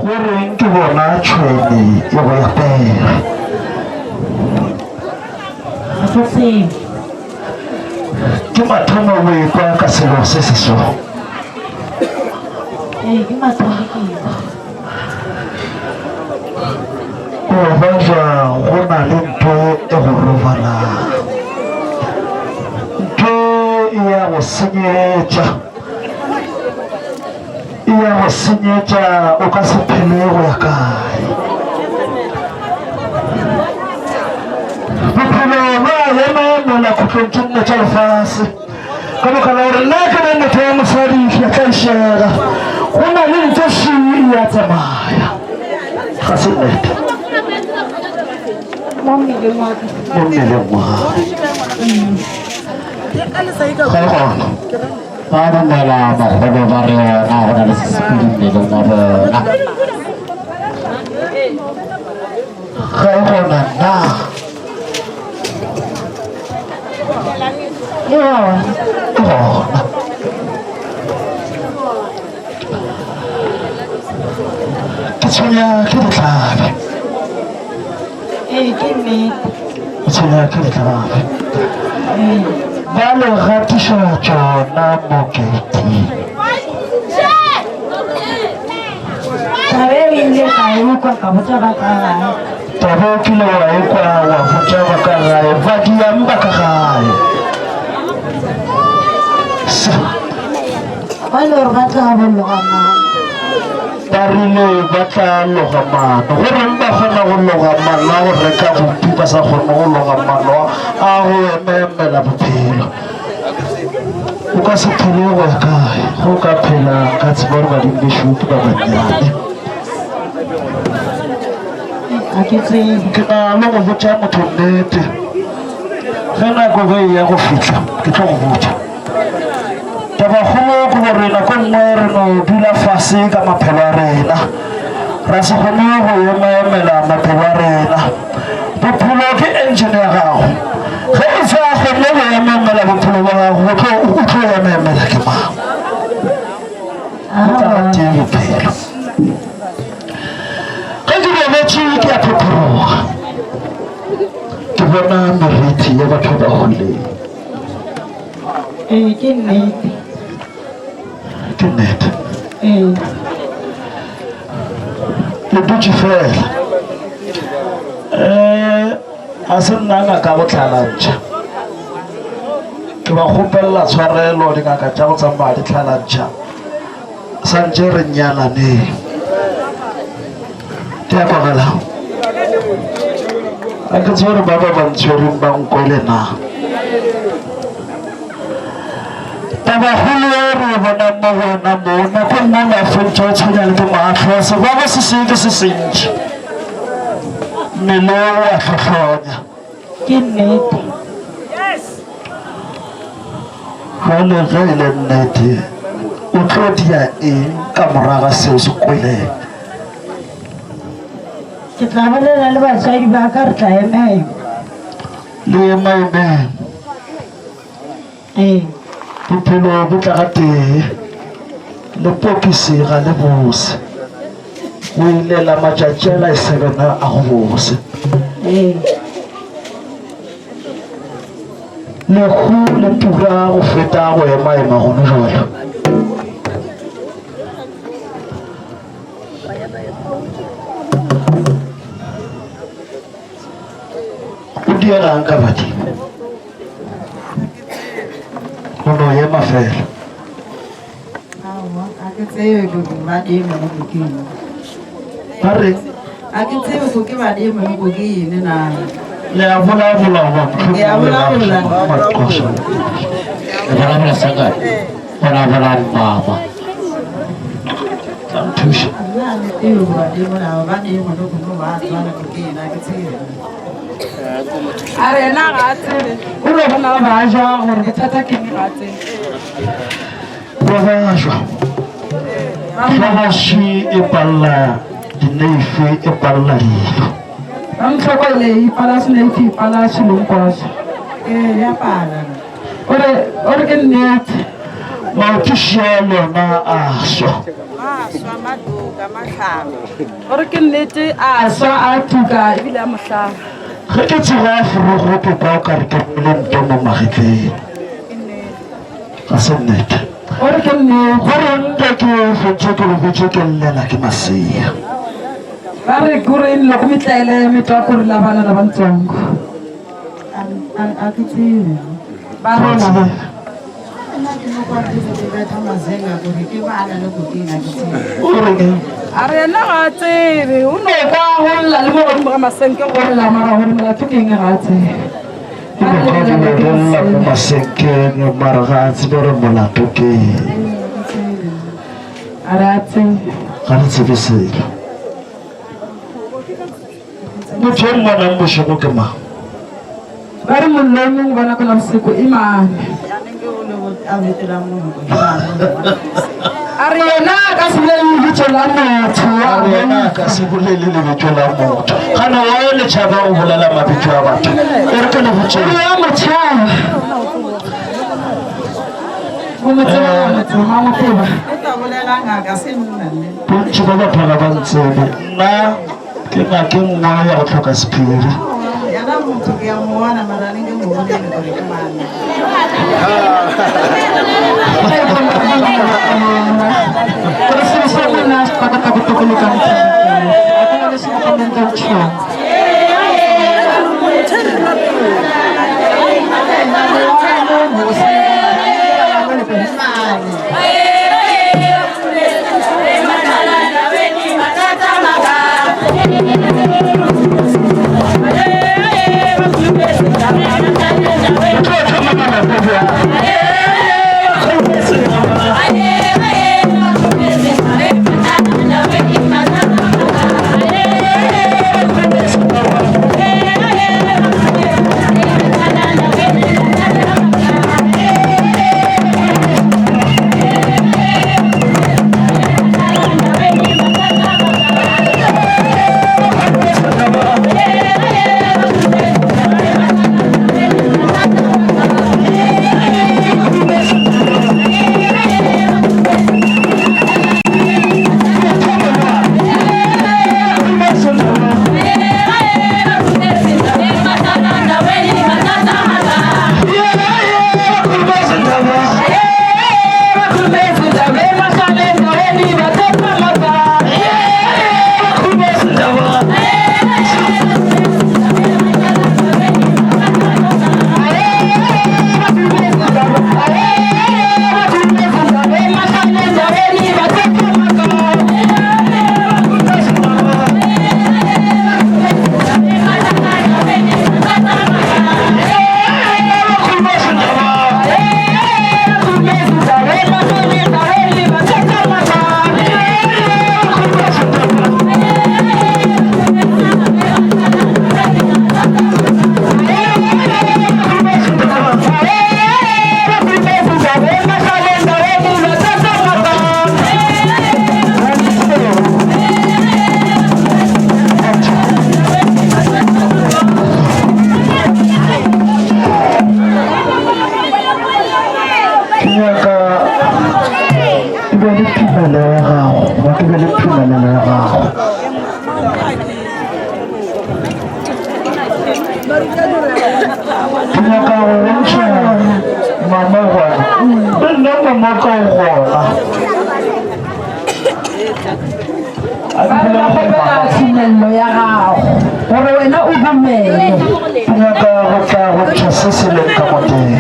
Go reng ke bona tšhwene e go ya pere? Ga ke tsebe. Ke mathomo o ekwa ka selo se se so. Ee, ke mathomo ke ekwa. O bajwa go na le ntho e go robalang. Ntho e ya go senyetša. E ya go senyetša o ka se phele go ya kae. Bophelo ba ema mola khutlong tše nne tša lefase. Ka baka la gore nna ke be motho wa mosadi ke a tlaišega. Go na le ntho še e a tsamaya. Ga se nnete. Mo mmeleng wa ka. Mo mmeleng wa gago. Ga e gona. Ba dumela makgolo ba re ona go na le sesepedi mmeleng wa bona. Ga e gona na. E gona. E gona. Ke tshwenya ke ditlhabi. Ee, ke nnete. Ke tshwenya ke ditlhabi. Ee. Ba le gatiša tšona mo gate-ing. Taba eo ile ka e ukwa ka botša ba ka gae. Taba o kile wa e kwa wa botša ba ka gae, ba diang ba ka gae. Sa. Ba le gore ba tla bo loga maano. Ba rile ba tla loga maano. Go reng ba kgona go loga maano a go reka bupi ba sa kgone go loga maano a go ememela bophelo. O ka se phele go ya kae? Ge o ka phela nka tseba gore badimo bešo ke ba bannyane. Ga ke tsebe. Ke na le go botša motho nnete. Ge nako ge e ya go fihla ke tlo go botša. Tabakgolo ke gore nako nngwe re no dula fase ka maphelo a rena. Ra se kgone go emaemela maphelo a rena. Bophelo ke engine ya gago. Ge o sa kgone go emaemela bophelo bja gago, o tlo o tlo emaemela ke mang? Go tla ga tee bophelo. Ge ke robetše ke a phophoroga. Ke bona merithi ya batho ba hwileng. Ee, ke nnete. Ke nnete. Ee. Le dutše fela. Eh, ga se nna ngaka go tlhalantšha. Ke ba kgopelela tshwarelo dingaka tša go tsamaya di tlhalantšha. Santše re nyalaneng. Ke a kwagala. A ke tsebe gore ba ba ba ntshwereng ba nkwele na. Tabakgolo e re e bonang mo go wena mo, nako nngwe o na fentša o tshwenya le ke mahlo, sebabo se seng ke se sentši. Mmele o a hlohlonya. Ke nnete. Jwale ge e le nnete, o tlo dia eng ka moraga seo se kweleng? Ke tla bolela le batswadi ba ka re tla emaema. Le emaemeng. Ee. Bophelo bo tla ga tee, lepokisi ga le bose. O ilela matšatši a la sebena a go bose. Ee. Lehu le tura go feta go emaema gone jwalo. O diegang ka badimo? O no ema fela. Aowa, ga ke tsebe gore badimo go ke eng. Ba reng? Ga ke tsebe go ke badimo go ke eng na. Le a bolabola goba Ke a bolabola. Maqosa. Le bolabola sangane? Bolabola mama. Tla nthuša. Nna ga ke tsebe gore badimo na badimo le go ba tswana go ke eng, ga ke tsebe. A re ena ga a tsebe. O no bona ba ja gore bothata ke eng ga a tsebe. Ba bajwa. Hlogoswi e palla dineife e palla dilo. Ba mhlokole ipala seneife ipala selonkwaswa. Ee, ya pala. O re o re ke nnete. Maoto šea lona a swa. Gore ke nnete a swa a tuka ebile a mohlaba. Ge ke tsoga forogo ke kwa o ka re ke rwele nto mo magetleng. Ga se nnete. Gore ke nnete. Gore nka ke fetše ke robetše ke llela ke masea. Ba re kore loko mitlaele mitwa kore la bana labantsongo. A ke tsebe. Ba re tsebe. Nna ke mo kwa ke ke betha mazenga gore ke bana le kokeng a ke tsebe. O reng? A re yena ga a tsebe o no kwa go lla le mo godimo ga masenke go lla mara gore molato ke eng ga a tsebe. Ke mokgwa di no go lla mo masenkeng mara ga a tsebe gore molato ke eng. A re a tsebe. Ga re tsebe selo. Motho yo mmonang bošego ke mang? Ba re mollo o mongwe bona ko la boseko e mane. A re yena a ka se bolele lebitso la motho. A re yena a ka se bolele lebitso la motho. Gana wa le tšhaba go bolela mabitso a batho. E re ke le botšeng. Ya mo tšhaba. O mo tseba motho, ga mo tseba. O tla bolela ngaka se nna nne. Bontši ba batho ga ba ntsebe. Nna ke ngaka e nngwe ya go hloka sephiri. Yena motho ke a mmona mara ne ke mo bolele gore ke mang. Gore selo sa monna se ka bohloko ka ntle. A ke na le selo ka ntle tšhomo. Ke nyaka ke be le tumelo ya gago, goba ke be le tumelelo ya gago. Ke nyaka go bontšha mama gona, le nna mama ka o gona. A ke bolele gore Kgopela mama. tumello ya gago gore wena o dumele. Ke nyaka go tla go ntšha se se leng ka mo teng.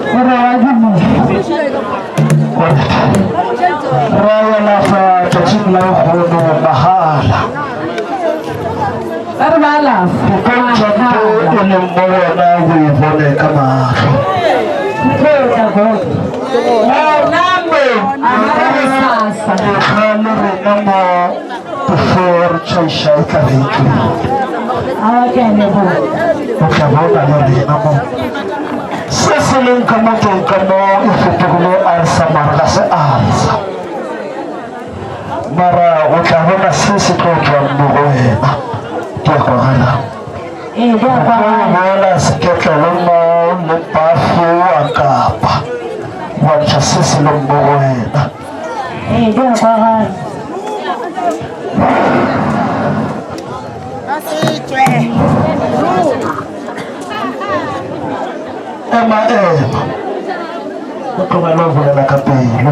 Gore wa dumela. Gore ra alafa tšatšing la lehono mahala. Ba re ba alafa. Go ka ntšha nto e leng mo wena o e bone ka mahlo. Gona mo a ga re sasa. Etla le rena mo before re tšhaiša e tla be e tšwele. A ke a leboga. O tla bona le rena mo. Se se leng ka mo teng ka mo e fetogile alsa mara ga se alsa. Mara o tla bona se se tlo tšwang mo go wena. Ke a kwagala. Ee, di a O kwagala. bona seketlele mo. le bafo wa kapa wa ntšha se se leng mo go wena. Ee, di a kwagala. Ema ema. O tlogela go bolela ka pelo.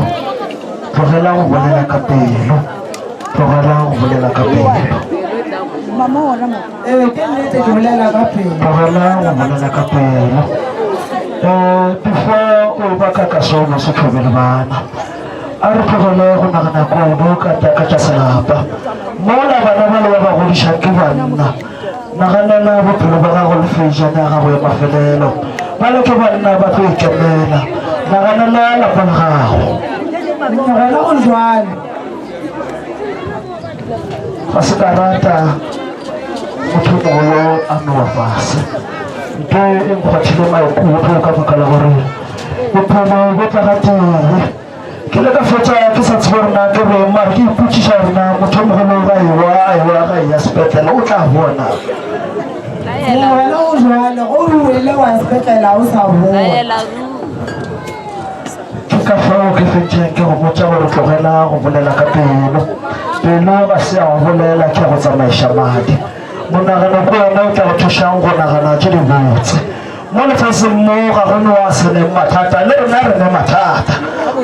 Tlogela go bolela ka pelo. Tlogela go bolela ka pelo. Ee, ke nnete ke bolela ka pelo. Tlogela go bolela ka pelo. Um before o ba ka kasono se tlhobe le bana. A re tlogele go nagana kudu ka ka tša selapa. Mola bana bale ba ba godišang ke banna. Naganela bophelo bja gago le fejane ya gago ya mafelelo. Bale ke banna ba tlo ikemela. Naganela lapa la gago. Gona go jwalo. Ga se ka rata motho mogolo a nowa fase. Nto e nkgwathile maikutlo ka baka la gore bophelo bo tla ga tee. Ke ile ka fetša ke sa tsebe gore na ke reng, mare ke ipotšiša gore na motho o mogolo ga ewa a ewa ga eya sepetlele o tla bona. Wena o jwale go wele wa sepetlele o sa boa. Ke ka fao ke fetšeng ke go botša gore tlogela go bolela ka pelo. Pelo ga se ya go bolela, ke ya go tsamaiša madi. Monagano ke wona o tla go thušang go nagana tše dibotse. Mo lefaseng mo ga go no a se neng mathata, le rena re ne mathata,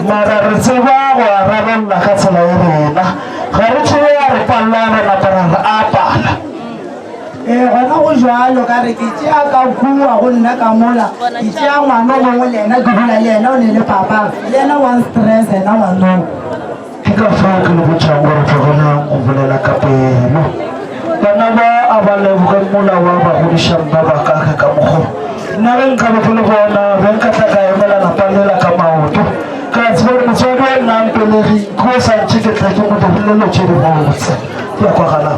mara re tseba go a rarolla ka tsela ya rena. Ga re tšee a re palla, re napa ra re a pala. Ee, gona go jwalo, ka re ke tšea ka kua go nna ka mola, ke tšea ngwana o mongwe le yena ke dula le yena o ne le papa, le yena wa stress yena ngwanoo. Ke ka fao ke le botšago gore tlogelang go bolela ka pelo. Bana ba a ba leboge mola wa ba godišang ba ba kake ka mokgo. Nna ge nka be ke le gona, be nka tla ka emela lapa lela ka maoto. Ka tseba gore motswadi wa nna a mpelegeng ke o sa ntše ke tla ke mo dirile lo tše dibotse. Di a kwagala.